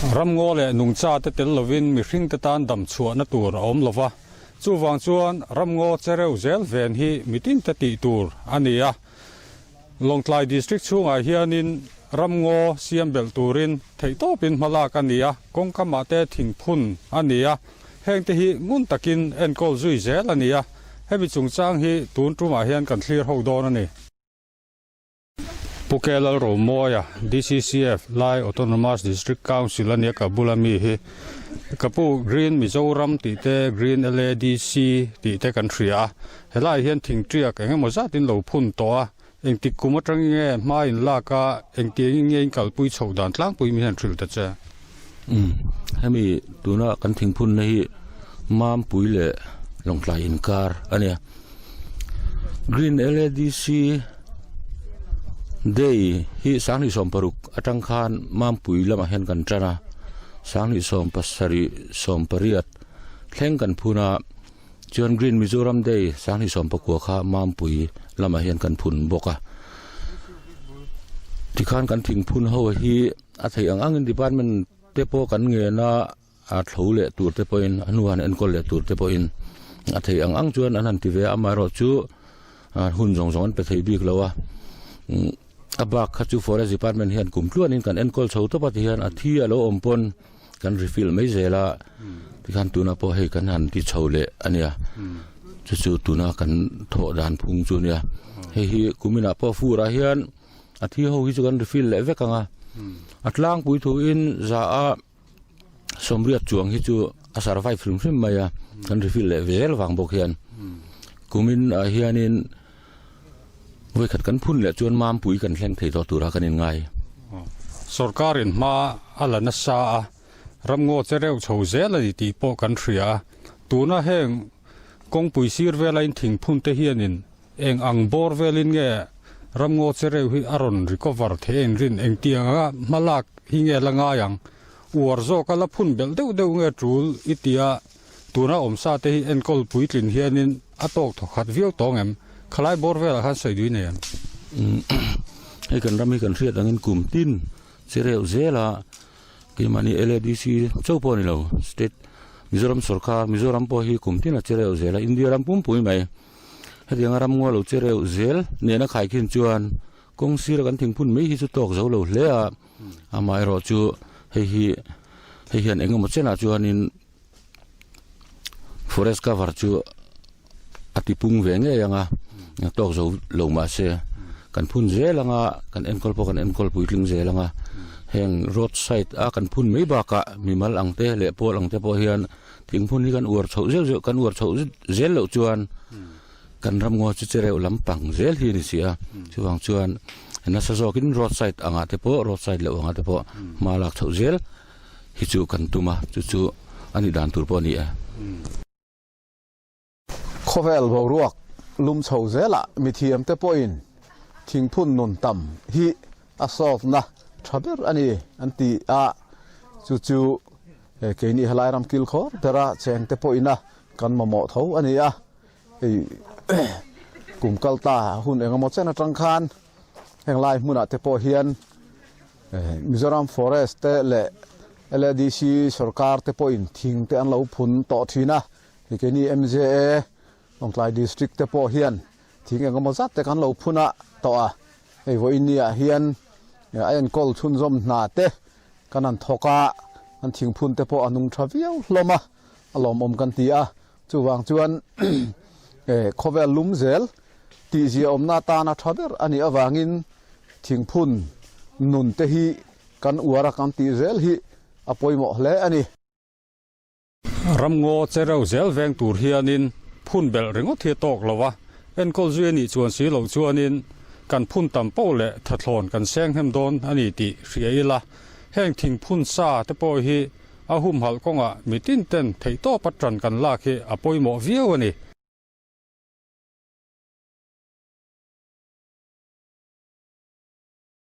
Ramngaw leh nungcha te tel lovin mihringte tan dam chhuahna tur a awm lova, chuvang chuan ramngaw chereu zel ven hi mitinte tih tur a ni a. Lawngtlai District chhungah hianin ramngaw siam belh turin theihtawpin hmalak a ni a, kawngkamah te thingphun a ni a, hengte hi ngun takin enkawl zui zel a ni a, hemi chungchang hi tun tumah hian kan thlir ho dawn a ni. Pu K Lalromawia, DCCF, Lai Autonomous District Council a nia ka bula mi hi. Ka pu Green Mizoram tih te, Green LADC tih te kan hria a. Helaiah hian thingtiak eng emaw zat in lo phun tawh a, engtik kum atangin nge hma in lak a, engtiangin nge in kalpui chhoh dan tlangpui mi hian hrilh ta che. Umm, hemi tuna kan thingphunna hi Mampui leh Lawngtlai inkar a nia. Green LADC Day hi sanghnih sawm paruk atang khan Mampui lamah hian kan tan a, sanghnih sawm pasarih sawm pariat thleng kan phun a, chuan Green Mizoram Day sanghnih sawm pakua kha Mampui lamah hian kan phun bawk a. Tikhan kan thingphun ho hi a theih ang angin department te pawh kan ngen a. A thlo leh tur te pawhin a hnuah han enkawl leh tur te pawhin a theih ang ang chuan an han ti ve a, amaherawh chu hun zawng zawng an pe thei bik lo a, a bak kha chu forest department hian kum tluanin kan enkawl chho tawp a tihian a thi a lo awm pawn kan refill mai zel a, tikhan tunah pawh hei kan han ti chho leh a nia, chu chu tuna kan thawh dan phung chu a nia, hei hi kuminah pawh fur ah hian a thi ho hi chu kan refill leh vek ang a, a tlangpui thuin za a. Sawmriat chuang hi chu a survive hrim hrim mai a, kan refill leh zel vang bawk hian kumin ah hianin vawikhat kan phun leh chuan mampui kan thleng thei tawh tura kan inngai. Sorkarin hma a la nasa a, ramngaw che reuh chho zel a ni tih pawh kan hria a, tuna heng kawngpui sir vela in thingphun te hianin Eng ang bawr velin nge ramngaw chereu hi a rawn recover thei a inrin? Engtianga hmalak hi nge la ngai ang? Uar zawka la phun belh deuh deuh nge tul i tia tuna awmsa te hi enkawl puitlin hianin a tawk thawkhat viau tawng em? Khalai bawr velah khan sawi dui nei em? Hei kan ram hi kan hriat angin kum tin chereu zela keimahni LADC chauh pawh a ni lo, state Mizoram sorkar Mizoram pawh hi kum tin a chereu zel a, India ram pumpui mai. Hetianga ramngaw lo che reuh zel nena khaikhin chuan kawng sira kan thingphun mai hi chu tawk zo lo hle a, amaherawh chu hei hi hei hian eng emaw chenah chuanin forest cover chu a ti pung ve ngei ang a, tawk zo lo mah se kan phun zel ang a, kan enkawl pawh kan enkawl puitling zel ang a, heng road side a kan phun mai bakah mimal ang te leh pawl ang te pawh hian Thingphun hi kan uar chhoh zeuh zeuh kan uar chhoh zel loh chuan kan ramngaw chu chereu lampang zel hi a ni si a, chuvang chuan nasa zawkin road side angah te pawh road side loh angah te pawh hma lak chhoh zel hi chu kan tum a, chu chu a nih dan tur pawh a ni e. Khawvel boruak lum chho zelah mithiamte pawhin thingphun nun tam hi a solve-na tha ber a ni an ti a, chu chu keini helai ram kil khawr bera chengte pawhina kan mamawh tho a ni a, hei kum kal ta hun engemaw chen atang khan heng lai hmunah te pawh hian Mizoram Forest te leh LADC sorkar te pawhin thing te an lo phun tawh thin a, hei keini MJA Lawngtlai District te pawh hian thing engemaw zat te kan lo phun a tawh a, hei vawiin ni ah hian a enkawl chhunzawm hna te kan han thawk a, an thingphun te pawh a nung tha viau hlawm a, a lawmawm kan ti a, chuvang chuan khawvel lum zel tihzia awmna atana tha ber a nih avangin thingphun nun te hi kan uar a kan tih zel hi a pawimawh hle a ni. Ramngaw chereu zel veng tur hianin phun belh ringawt hi a tawk lo a, enkawl zui a nih chuan si loh chuanin kan phun tam poh leh thathlawn kan seng hnem dawn a ni tih hria ila, heng thingphun sa te pawh hi a humhalh kawngah mitin ten theihtawpa tan kan lak hi a pawimawh viau a ni.